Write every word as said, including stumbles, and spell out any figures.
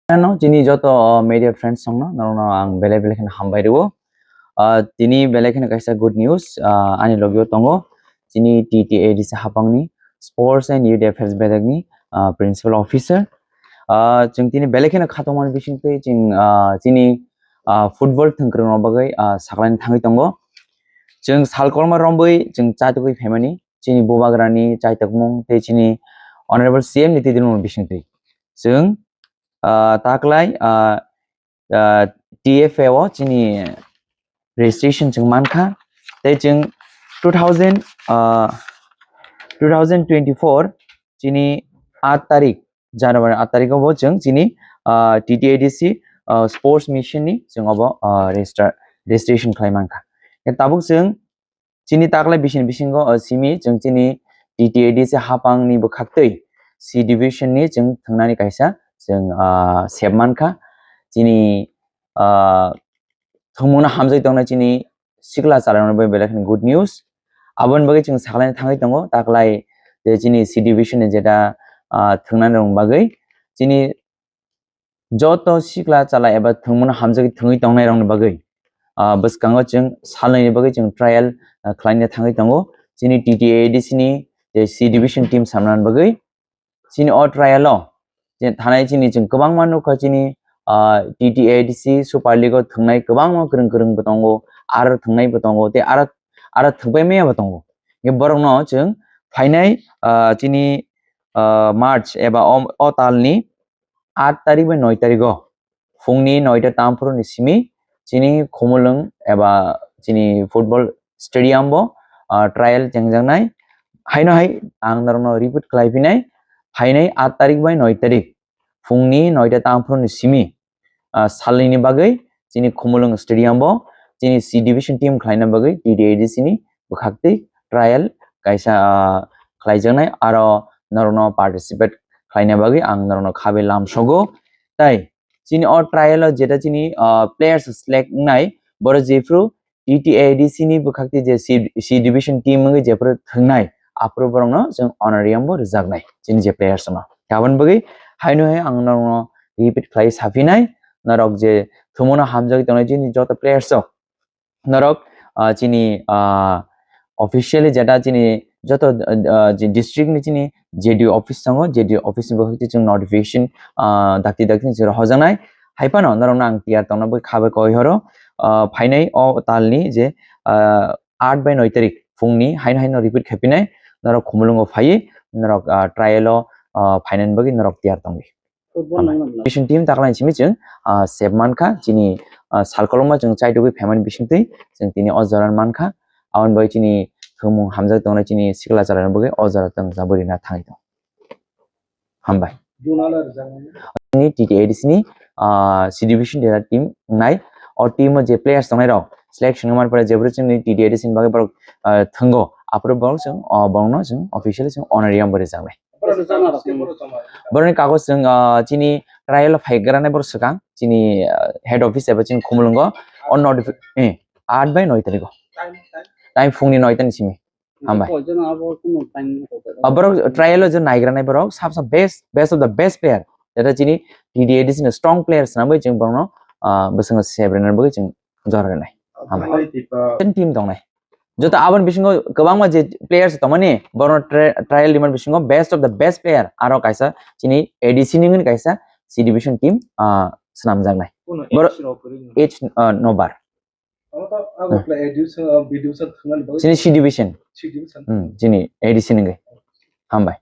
Ano chini joto, uh, media friends songno, norokno ang belai belai kheno hambai rwo. Uh, tini belai kheno kaisa good news, uh, ani logio tongo. Chini T T A D C hapangni Sports and Youth Affairs bedekni, uh, Principal Officer. Uh, chwng tini belai kheno khatungmani bisingtwi chwng, uh, chini, uh, football thwngkwrwngno bagwi, uh, saklaini thangwi tongo. Chwng sal kolma rombwi chwng chatugwi phaimani chini bubagrani chaitokmung tei chini Honorable C M ni twi dwlmung bisingtwi. Chwng, ah, taklai, ah, ah, T F A o chini registration chwng mankha. Tei chwng two thousand, ah, two thousand twenty-four chini aat tarik, January aat tarik o bo chwng chini, ah, T T A D C, ah, sports mission ni chwng obo, ah, register, registration khlai mankha. Tabuk chwng chini taklai bisini bisingo, o simi chwng chini T T A D C hapang ni bwkhaktwi C division ni chwng thwngnani kaisa chwng, ah, sep mankha. Chini, ah, thwngmungno hamjagwi tongnai chini sikla chalairokno bai belai kheno good news. Aboni bagwi chwng saklaina thangwi tongo, taklai je chini C division ni jeta, ah, thwngnani rokni bagwi chini joto sikla chala eba thwngmano hamjagwi thwngwi tongnairokni bagwi, ah, bwskango chwng salnwini bagwi chwng trial, ah, khlaina thangwi tongo. Chini T T A D C ni je C division team samnani bagwi chini o trial o je thanai chini chwng kwbangma nukha chini, ah, T T A D C Super League o thwngnai kwbangma kwrwng kwrwng bo tongo, aro thwngnai bo tongo, tei aro, aro thwngpai maya bo tongo. Borokno chwng phainai, ah, chini, ah, March eba o, o talni aat tarik bai noi tarik o phungni noita tamphuru ni simi chini Khumulwng eba chini football stadium bo, ah, trial chengjaknai. Haino hai ang norokno repeat khlai phinai, phainai aat tarik bai noi tarik phungni noita tamphuru ni simi, ah, salnwini bagwi chini Khumulwng stadium bo chini C division team khlaina bagwi T T A D C ni bwkhaktwi trial kaisa, ah, khlaijaknai, aro norokno participate khlaina bagwi ang norokno khabai lamsogo. Tai chini o trial o jeta chini, ah, players select wngnai, borok jephru T T A D C ni bwkhaktwi je C, C division team wngwi jephru thwngnai, aphuru borokno chwng honorarium bo rwjaknai chini je players no. Aboni bagwi haino hai ang norokno repeat khlai saphinai, norok je thwngmano hamjagwi tongnai chini joto players rok, norok, ah, chini, ah, officially jeta chini joto, ah, je district ni chini J D O office tongo, J D O office ni bwkhakti chwng notification, ah, dakti dakti chwng rohorjaknai. Hai phano norokno ang tiyar tongna bagwi kha bai koi horo, ah, phainai o talni je, ah, aat bai noi tarik phungni haino haino repeat khaipinai, norok Khumulwngo phaiwi norok, ah, trial o, ah, phainani bagwi norok tiyar tongdi. Football nangna bwla. Mission team taklai simi chwng, ah, sep mankha, chini, ah, salkolokma chwng chaitugwi phaimani bisingtwi chwng tini o jora mankha. Aboni bagwi chini thwngmung hamjak tongnai chini sikla chalarokni bagwi o jora chwng jabwi rina thangwi tongo. Hambai. Ni T T A D C ni, ah, C division jeta team wngnai. O team o je players tongnai rok selection wngmani pore jephru chwngni T T A D C ni bagwi borok, ah, thwngo. Aphuru borok chwng, ah, borokno chwng officially chwng honorarium bo rwjaknai. Borokni kagoj chwng, ah, chini trial o phaigrani borok swkang chini, ah, head office eba chini Khumulwngo o notifi-, eh, aat bai noi tarikgo. Time phungni noi tani simi. Hambai. Ah, borok trial o je naigrani borok sab sab best, best of the best player. Jeta chini T T A D C ni strong player swnamwi chwng borokno, ah, bwskango sebrinani bagwi chwng jora rwnai. Hambai. Ten team tongnai. Joto aboni bisingo kwbangma je players tongmani, borokno tri-, trial rimani bisingo best of the best player aro kaisa chini A D C ni wngwi kaisa C division team, ah, swnamjaknai. Borok age, ah, nobar. Chini C division. Hmm, chini A D C ni wngwi. Hambai.